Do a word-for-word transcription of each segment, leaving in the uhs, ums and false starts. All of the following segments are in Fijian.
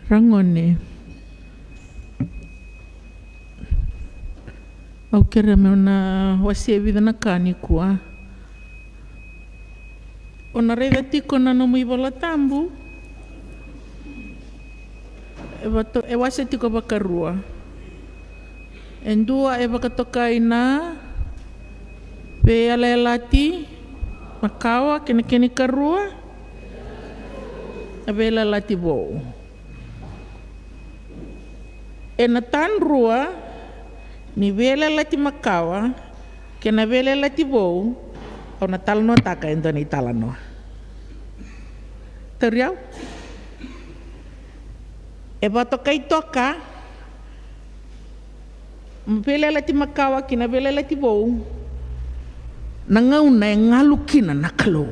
Ragone. Au kerea meu na wasea e vica na ka nikua. O na raica tiko na nomu iVola Tabu. E vato-, e wase tiko vakarua. E dua e vakatokai na veiyalayalati makawa, kena, kena ikarua, na veiyalayalati vou. Ena tadrua ni veiyalayalati makawa kei na veiyalayalati vou, au na talanoataka e dua na italanoa. Tauri au? E vakatokai toka, veiyalayalati makawa kei na veiyalayalati vou, na gauna e galu kina na Kalou.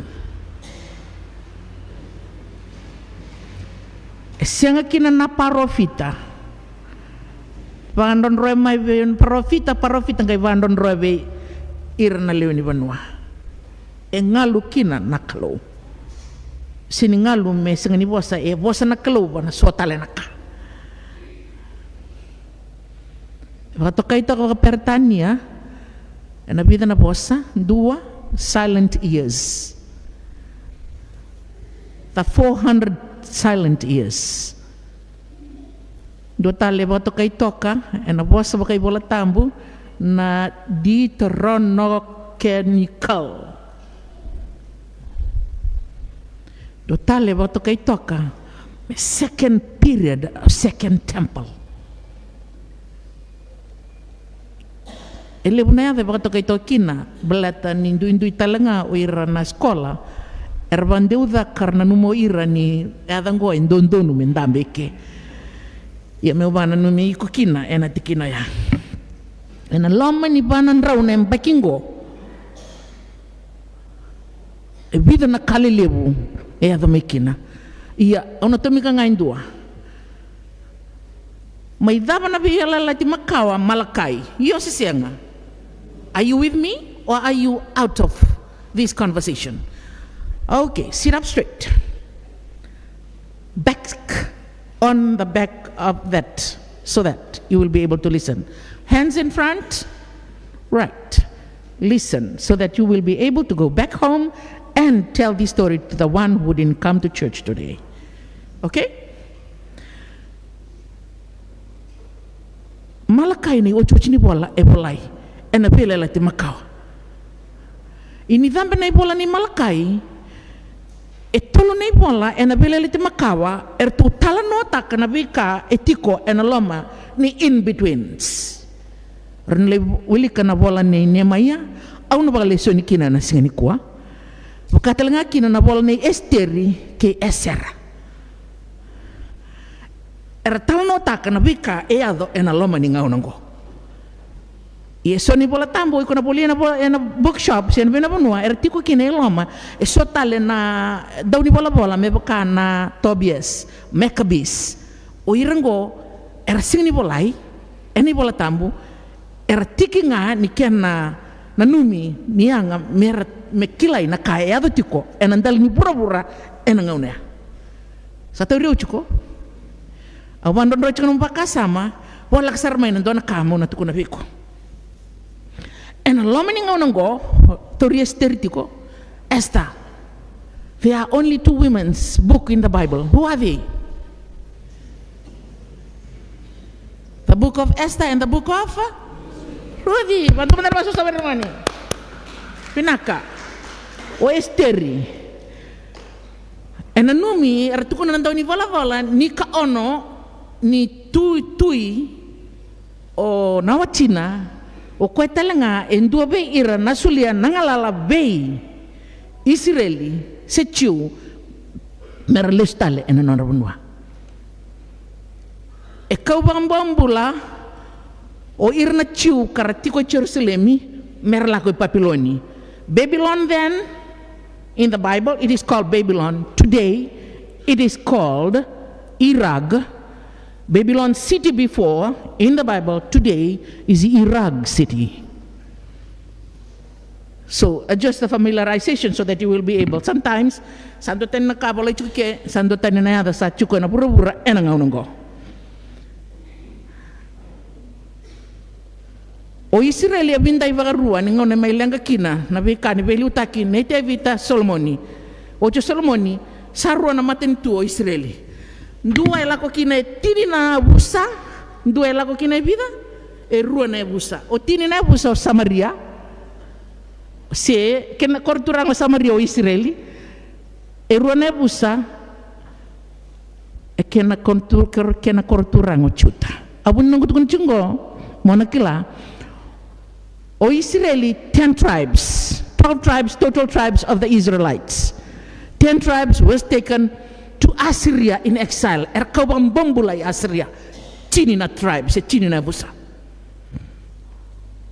E sega kina na parofita. Vakadrodroya mai vei parofita, parofita qai vakadrodroya vei ira na lewe ni vanua. E galu kina na Kalou. Se ni galu me sega ni vosa, e vosa na Kalou, va na so tale na ka. E vakatokai toka vakaperetania ena vica na vosa, dua, silent years. The four hundred silent years. Dua tale e vakatokai toka ena vosa vakaivolatabu na Deuterocanonical. Dua tale e vakatokai toka me second period of second temple. E levu na yaca e vakatokai toka kina, baleta ni duidui tale ga o ira na sikola era vakadeucaka, ra nanuma o ira ni yaca oqo e dodonu me dabe i ke. Ia meu vakananumi iko kina ena tikina oya. Ena loma ni va na drau na yabaki oqo, e vica na ka lelevu e yaco mai kina. Ia, au na tomika ga e dua. Mai cava na veiyalayalati makawa, Malakai? Io se sega? Are you with me or are you out of this conversation? Okay, sit up straight. Back on the back of that so that you will be able to listen. Hands in front. Right. Listen so that you will be able to go back home and tell this story to the one who didn't come to church today. Okay? Malakai na iotioti ni vola e volai ena veiyalayalati makawa. Ia ni cabe na ivola nei Malakai, e tolu na ivola ena veiyalayalati makawa eratou talanoataka na veika e tiko ena loma ni in-betweens. Ra na lai wilika na vola nei Niemaia, au na vakalesoni kina ena siga nikua. Vaka tale ga kina na vola nei Esiteri kei Esera. Era talanoataka na veika e yaco ena loma ni gauna oqo. Ia e so na iVola Tabu iko na volia ena vo-, ena bookshop se na vei na vanua era tiko kina e loma, e so tale na daunivolavola me vaka na Tobias, Maccabees. O ira oqo era sega ni volai ena iVola Tabu, era tiki ga ni kena nanumi ni yaga me ra, me kilai na ka e yaco tiko ena dela ni vuravura ena gauna ya. Sa tauri au tiko? Au vakadrodro tiko na nomu vakasama, voleka sara mai na dua na ka meu na tukuna vei iko. Ena loma ni gauna oqo, tauri Esiteri tiko, Esther. There are only two women's book in the Bible. Who are they? The book of Esther and the book of Ruth. Vantua mada na vasusa vei ragone. Vinaka. O Esiteri. E nanumi, era tukuna na daunivolavola ni ka ono ni tuitui o na watina, o koya tale ga e dua vei ira na solia na galala vei Isireli se Jiu me ra lesu tale ena nodra vanua. E kau vakabobula o ira na Jiu ka ra tiko e Jerusalemi me ra lako i Papiloni. Babylon then, in the Bible, it is called Babylon. Today, it is called Iraq. Babylon city before, in the Bible, today is Iraq city. So, uh, just a familiarization so that you will be able. Sometimes, sa dua tani na ka volai tiko ke, sa dua tani na yaca sa tiko ena vuravura ena gauna oqo. O Isireli e vidai vakarua ni gauna e mai leqa kina na veika ni veiliutaki nei Tevita, Solomoni. Oti o Solomoni, sa rua na matanitu o Isireli. Dua e lako kina e tini na yavusa, dua e lako kina e vica, e rua na yavusa. O tini na yavusa o Samaria, se kena koro turaga o Samaria o Isireli, e rua na yavusa, e kena koro tu-, kena koro turaga o Juta. A vuni noqu tukuna tiko qo, mo na kila. O Isireli, ten tribes, twelve tribes, total tribes of the Israelites. Ten tribes was taken to Assyria in exile. Era kau vakabobula i Assyria. Tini na tribes, e tini na yavusa.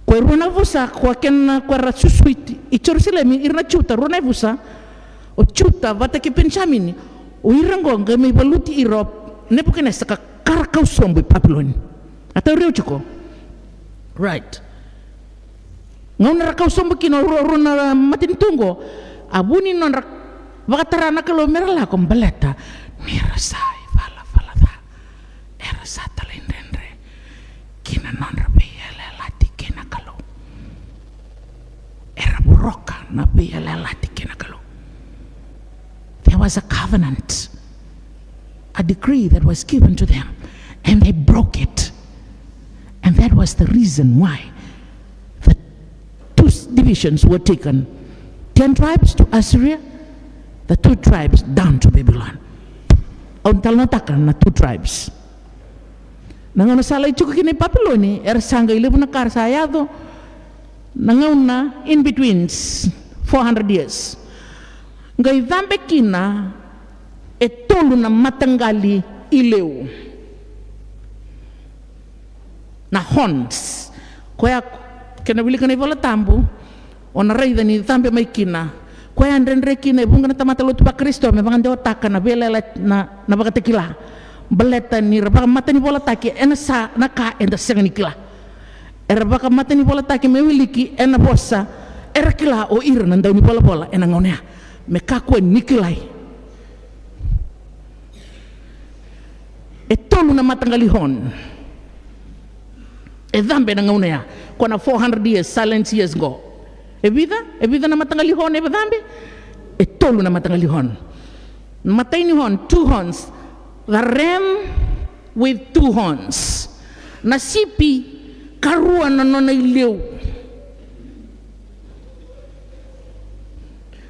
Ko e rua na yavusa, ko a kena, ko era susuiti i Jerusalemi, ira na Juta, rua na yavusa, o Juta vata kei Penijamini, o ira qo qai mai valuti ira o Nepukanesa ka kara kau sobu i Papiloni. A tauri au tiko. Right. Gauna era kau sobu kina o rua, rua na matanitu qo, a vuni nodra vakatara na Kalou mera lako baleta ni ra sa ivalavala ca. Era sa talaidredre ki na nodra veiyalayalati kei na Kalou. Era voroka na veiyalayalati kei na Kalou. There was a covenant, a decree that was given to them, and they broke it. And that was the reason why the two s-, divisions were taken. Ten tribes to Assyria, the two tribes down to Babylon. Au na talanoataka na two tribes. Na gauna sa lai tiko kina i Papiloni, era sa qai levu na ka ra sa yaco, na gauna in betweens, four hundred years. Qai cabe kina e tolu na mataqali ileu. Na horns. Koya, kena wilika na iVola Tabu, o na raica ni cabe mai kina. Koya e dredre kina e vuqa na tamata lotu vaKarisito me vakadewataka na veiyalayalati, na, na Vakatakila. Baleta ni ra vakamatanivolataki ena sa na ka eda sega ni kila. Era vakamatanivolataki me wiliki ena vosa era kila o ira na daunivolavola ena gauna ya. Me kakua ni kilai. E tolu na mataqali horn e cabe ena gauna ya. Ko na four hundred years, silence years qo. E vica? E vica na mataqali horn e cabe? E tolu na mataqali horn. Matai ni horn, two horns. The ram with two horns. Na sipi, karua na nona ileu.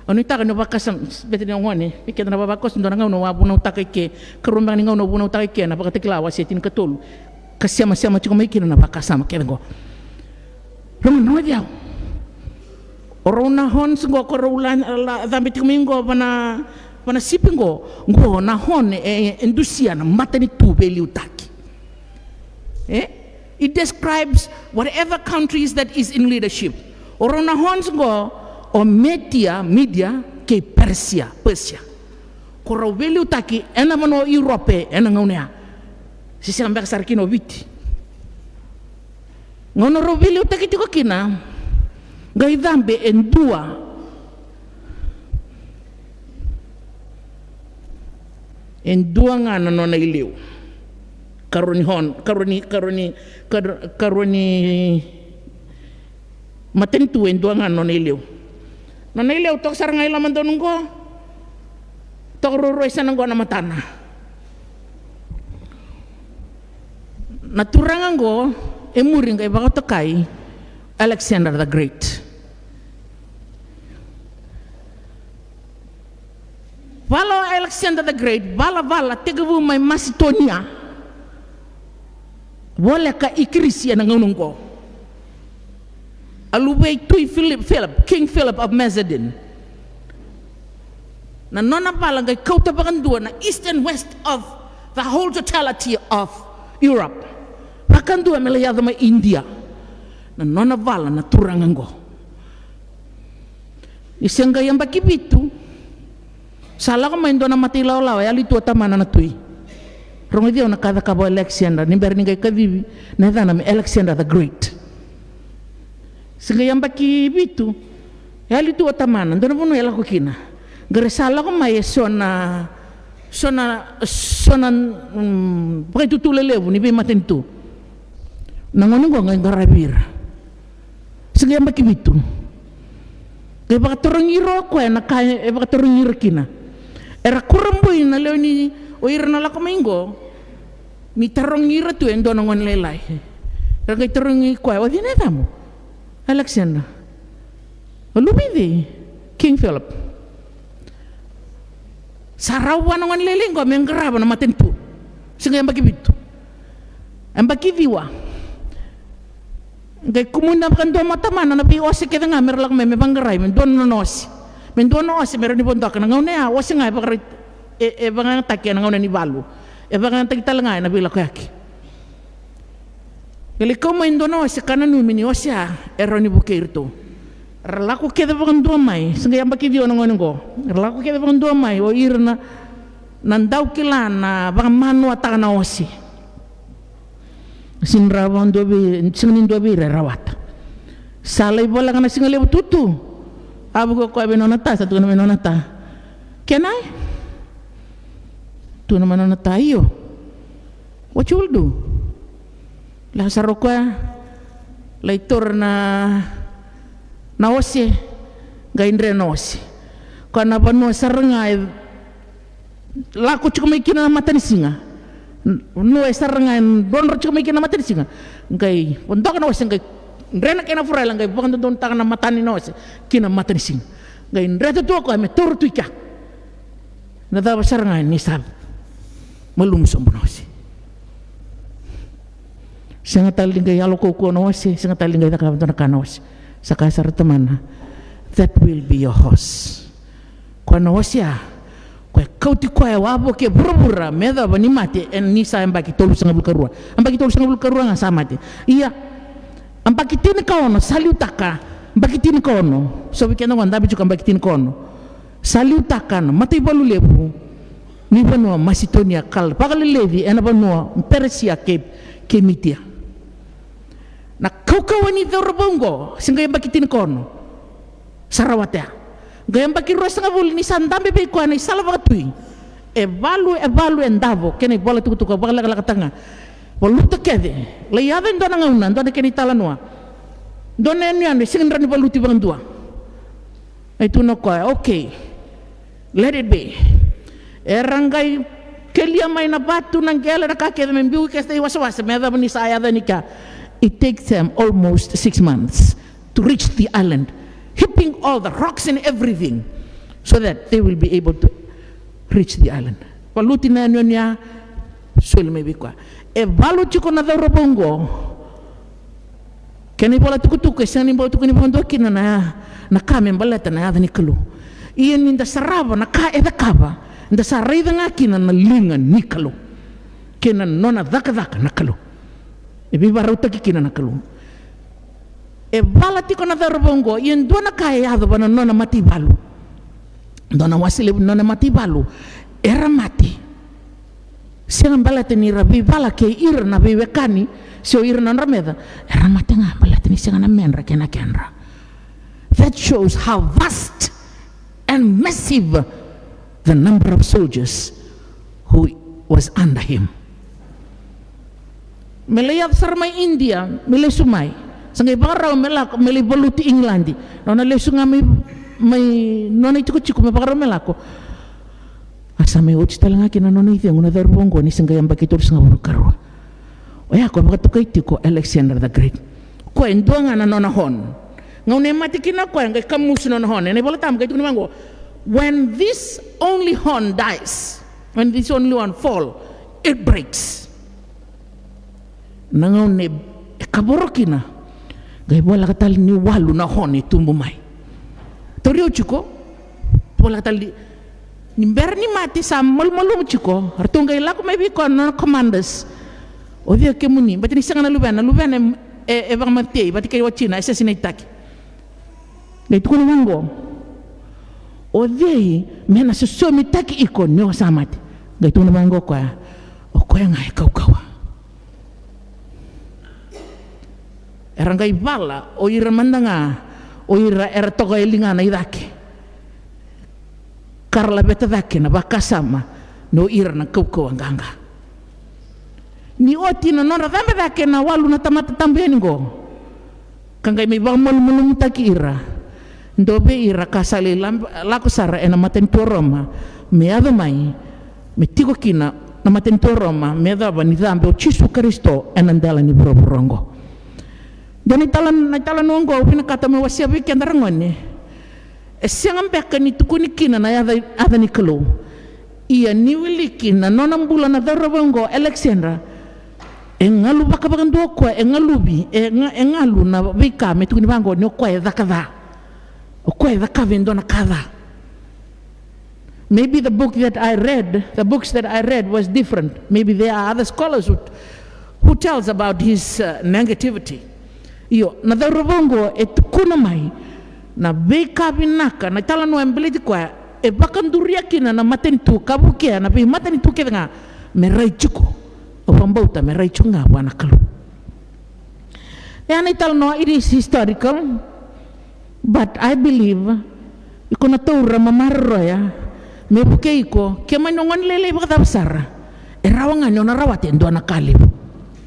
Au nuitaka ni vakasama, bete ni gone, vei keda na vavakoso, dua na gauna au a vunautaka i ke, karua beka ni gauna au vunautaka i ke na Vakatakila wase tinikatolu. Ka semasema tiko mai kina na vakasama kece qo. Rau na oti au. O rau na horns qo, ko rau la, la, cabe tiko mai qo, vana, vana sipi qo, qo na horn e, e, e dusia na matanitu veiliutaki. E? It describes whatever countries that is in leadership. O rau na horns qo, o Metia, Media, kei Persia, Persia. Ko rau veiliutaki ena vanua o Europe ena gauna ya. Se sega beka sara kina o Viti. Gauna rau veiliutaki tiko kina, qai cabe e dua. E dua ga na nona ileu. Karua ni horn, karua ni, karua ni, kar-, karua ni matanitu e dua ga na nona ileu. Nona ileu toka sara ga i lomadonu qo. Toka ruarua i sana qo na matana. Na turaga qo e muri qai vakatokai Alexander the Great. Vala o Alexander the Great, valavala tekivu mai Masitonia. Voleka i Kirisi ena gauna qo. A luve i Tui Philip, Philip, King Philip of Macedon. Na nona vala qai kauta vakadua na east and west of the whole totality of Europe. Vakadua me lai yaco mai India. Na nona vala na turaga qo. Ni se qai yabaki vitu, sa lako mai dua na matailawalawa, e yali tu o tamana na tui. Rogoci au na ka e cakava o Alexander, ni bera ni qai kacivi na yacana me Alexander the Great. Se qai yabaki vitu, Yali tu o tamana, dua na vanua e lako kina. Qai ra sa lako mai e so na, so na, so na, mm, vakaitutu lelevu ni veimatanitu. Na gone qo qai qaravi ira. Se qai yabaki vitu. Qai vakatarogi ira o koya na ka e vakatarogi ira kina. Era kurabui na lewe ni o ira na lako mai qo. Ni tarogi ira tu e dua na gone lailai. Ra qai tarogi koya, o cei na yacamu? Alexander. O luve i cei? King Philip. Sa rawa vua na gone lailai qo me qarava na matanitu. Se qai yabaki vitu. Yabaki ciwa. Qai kumuni na vakadua mai o tamana na veiose kece ga me ra lako mai me vaqarai, me dua na nona ose. Me dua na ose me ra ni vodoka na gauna ya, ose ga e vakarai, e, e vakayagataki ena gauna ni valu. E vakayagataki tale ga ena veilakoyaki. Qai lai kau mai e dua na ose ka nanumi ni ose ya e rawa ni vukei iratou. Ra lako kece vakadua mai, se qai yabaki ciwa na gone qo. Ra lako kece vakadua mai o ira na, na dau kila na vakamanuataka na ose. Sega ni rawa dua vei, sega ni dua vei ira e rawata. Sa lai voleka na siga levu tutu. A vuka o koya vei nona ta, sa tukuna vei nona ta, "Kenai?" Tukuna mai nona ta, "Io." "What you will do?" Lako sara o koya, lai taura na, na ose, qai dre na ose. Koya na vanua sara ga e lako tiko mai kina na matanisiga. Vanua e sara ga e drodro tiko mai kina na matanisiga. Qai vodoka na ose, qai dre na kena furaila, qai vakadodonutaka na matani na ose ki na matanisiga. Qai dreta tu o koya me taura tu i kea. Na cava sara ga ni sa malumu sobu na ose. Sega tale ni qai yalo kaukauwa na ose, sega tale ni qai cakava dua na ka na ose. Sa kaya sara o tamana, "That will be your horse." Koya na ose ya, koya e kauti koya wavoki e vuravura me yacova ni mate, e ni sa yabaki tolusagavulu karua. Yabaki tolusagavulu karua ga sa mate. Ia, yabaki tinikaono sa liutaka, yabaki tinikaono. So vei keda qo dabe tiko yabaki tinikaono. Sa liutaka na mataivalu levu ni vanua Masitonia, ka vakaleleci ena vanua Peresia kei, kei Mitia. Na kaukauwa ni cauravou qo, se qai yabaki tinikaono. Sa rawata ya. Qai yabaki ruasagavulu ni sa dabe vei koya na isala vakatui. E valu, e valu e davo, kena ivola tukutuku vakalekalekataka ga. Valuta kece, lai yaco e dua na gauna, dua na kena italanoa. Dua na yanuyanu e sega ni rawa ni valuti vakadua. Qai tukuna o koya, "Okay, let it be." Era qai kelia mai na vatu, na qele, na ka kece me biu kece i wasawasa, me yacova ni sa yaco yani kea. It takes them almost six months to reach the island, heaping all the rocks and everything, so that they will be able to reach the island. Valuti na yanuyanu ya, soli mai vei koya. E valu tiko na cauravou qo. Kena ivola tukutuku e sega ni bau tukuni vakadua kina na, na ka me baleta na yaca ni Kalou. Ia ni da sarava na ka e cakava, da sa raica ga kina na liga ni Kalou kei na nona cakacaka na Kalou. E veivakarautaki kina na Kalou. E vala tiko na cauravou oqo, ia dua na ka e yaco va na nona mataivalu. Dua na wase levu ni nona mataivalu era mate. Sega baleta ni ra veivala kei ira na veiwekani se o ira na nodra meca, era mate ga baleta ni sega na medra kei na kedra. That shows how vast and massive the number of soldiers who was under him. Me lai yaco sara mai India, me lesu mai. Sa qai vakarau me lako me lai valuti Igiladi. Nona lesu ga mai, mai nona itikotiko me vakarau me lako. A sa mai oti tale ga kina na nona icegu na cauravou oqo ni se qai yabaki tolusagavulu karua. Oya ko vakatokai tiko Alexander the Great. Ko e dua ga na nona horn. Gauna e mate kina o koya, qai kamusu na nona horn. Ena iVolatabu qai tukuni vaqo, when this only horn dies, when this only one fall, it breaks. Na gauna e kavoro kina, qai voleka tale ni walu na horn e tubu mai. Tauri au tiko, voleka tale ni, ni bera ni mate sa malumalumu tiko, ratou qai lako mai vei koya na nona commanders. O cei o kemuni? Baleta ni sega na luvena, na luvena e, e, e vakamatei, vata kei watina, e sasinaitaki. Qai tukuna vaqo, o cei me na sosomitaki iko ni o sa mate? Qai tukuna vaqo o koya, o koya ga e kaukauwa. Era qai vala o ira mada ga O ira era toka e ligana i cake, ka ra laveta cake na vakasama ni o ira na kaukauwa qaqa. Ni oti na nodra cabe cake na walu na tamata tabu yani qo, ka qai mai vakamalumalumutaki ira, dua vei ira ka sa lai lako sara ena matanitu o Roma me yaco mai, me tiko kina na matanitu o Roma me yacova ni cabe o Jisu Karisito ena dela ni vuravura oqo. Dua na italanoa oqo au vinakata meu wasea vei keda ragone. E sega beka ni tukuni kina na yaca ni Kalou. Ia ni wiliki na nona bula na cauravou oqo Alexandra, e galu vakavakadua o koya, e galuvi, e galu na veika me tukuni vaqo ni o koya e caka ca. O koya e cakava e dua na ka ca. Maybe the book that I read, the books that I read was different. Maybe there are other scholars who, who tells about his uh, negativity. Io, na cauravou oqo e tukuna mai na veika vinaka, na italanoa e baleti koya, e vakaduria kina na matanitu ka vukea na veimatanitu kece ga me rai tiko. Au vakabauta me rai tiko ga vua na Kalou. E a na italanoa, it is historical, but I believe iko na taura ma maroroya me vukei iko, ke mani o gone lailai vakacava sara, e rawa ga ni o na rawata e dua na ka levu.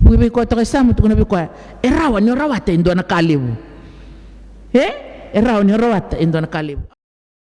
Vukei vei koya toka e sa ma tukuna vei koya, e rawa ni o rawata e dua na ka levu. E? E rawa ni o rawata e dua na ka levu.